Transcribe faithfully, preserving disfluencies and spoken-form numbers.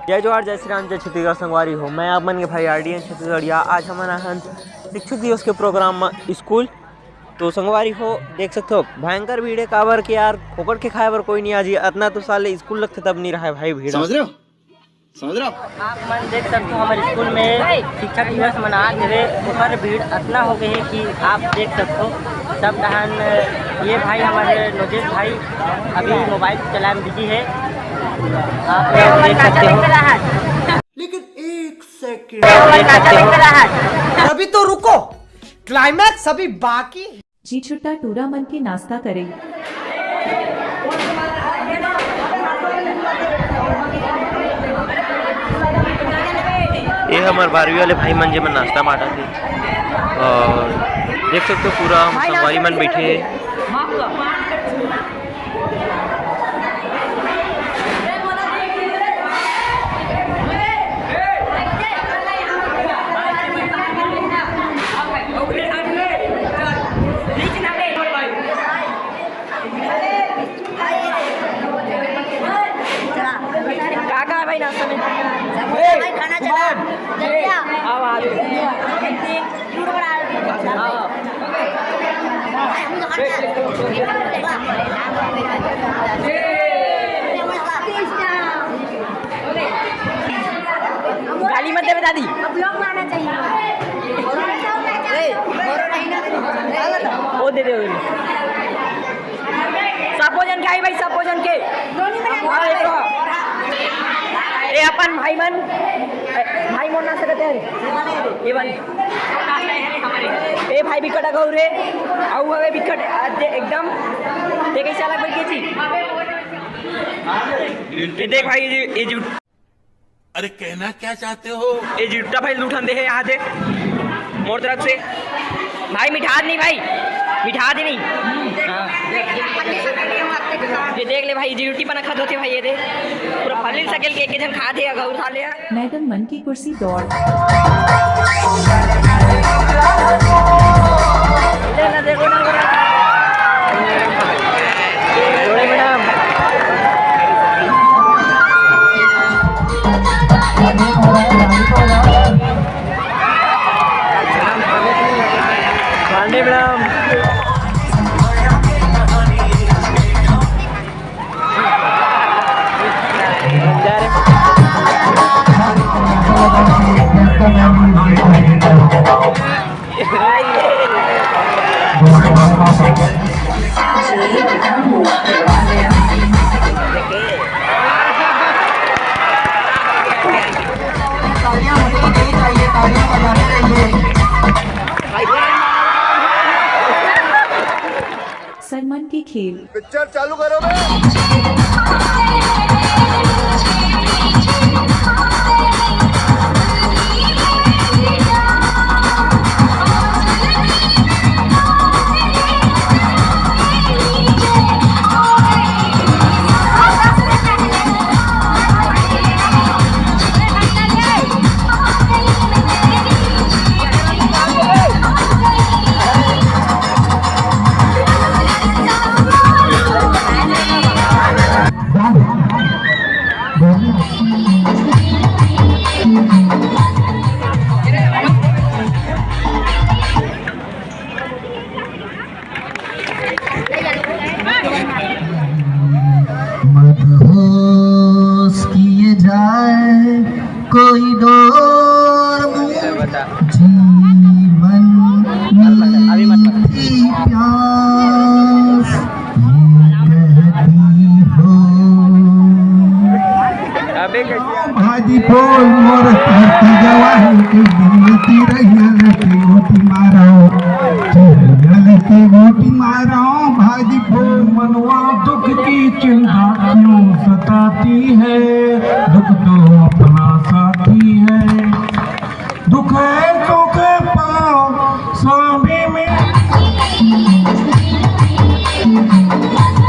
जय जोहार, जय श्री राम, जय छत्तीसगढ़। संगवारी हो, मैं आप मन के भाई आरडीएन छत्तीसगढ़िया। आज हमन आहन शिक्षक दिवस के प्रोग्राम म स्कूल। तो संगवारी हो, देख सकते हो, भयंकर भीड़ है। काबर के यार, फोकट के खाए बर कोई नहीं। आज अतना तो साले स्कूल लगथे तब नहीं रहा है भाई भीड़। समझ रहे हो? समझ रहे हो? आप मन देख सकते हो, हमारे स्कूल में शिक्षक दिवस मनात हवे, ओकर भीड़ अतना हो गए है कि आप देख सकते हो। सब डहान ये भाई, हमारे नोजेश भाई, अभी मोबाइल चलाए में बिजी है। आप लोग देख सकते हो। लेकिन एक सेकंड, अभी तो रुको, क्लाइमैक्स अभी बाकी है। जी छुट्टा टूरा मन के नाश्ता करे। ये हमर बारहवीं वाले भाई मन, जेमन नाश्ता बांटत हे, और देख सकते हो, पूरा हम संगवारी मन बैठे हैं। का का है भाई नाश्ता में? सब कुछ भाई खाना चला। जल्दी आ। आओ, आ जाओ। हाँ। गाली मत देवे दादी। अब लोग माना चाहिए। ए, वो दे दे, वो दे दे। सबो जन के आई भाई, सबो जन के। ए अपन भाई मन, ए, भाई मन ना सकते हैं रे। ये वाले। ए भाई बिकट अगौ रे, आऊ हवे बिकट आज दे एकदम। ते कैसे अलग बैठ गई थी? ये देख भाई, ये, ये जो अरे कहना क्या चाहते हो? ये जुट्टा भाई लूठन दे है यहाँ दे मोर तरफ से। भाई मिठा नहीं भाई, मिठा दे नहीं। हाँ। ये देख ले भाई, ये जुट्टी पना खात होते भाई, ये दे पूरा फलिल सकेल के एक जन खा दे, अगर उठा ले। मैडम मन की कुर्सी दौड़। पांडे मैडम। सरमन के खेल। पिक्चर चालू करो बे। मदहोश किए जाए कोई डोर में, जीवन मीठी प्यास ये कहती हो। अबे भाजी पोल मोर धरती जवान के मिलती रहिया लड़की मोती मारो, लड़की मोती मारो। भाजी पोल मनवा दुख की चिंता क्यों सताती है, दुख तो अपना साथी है।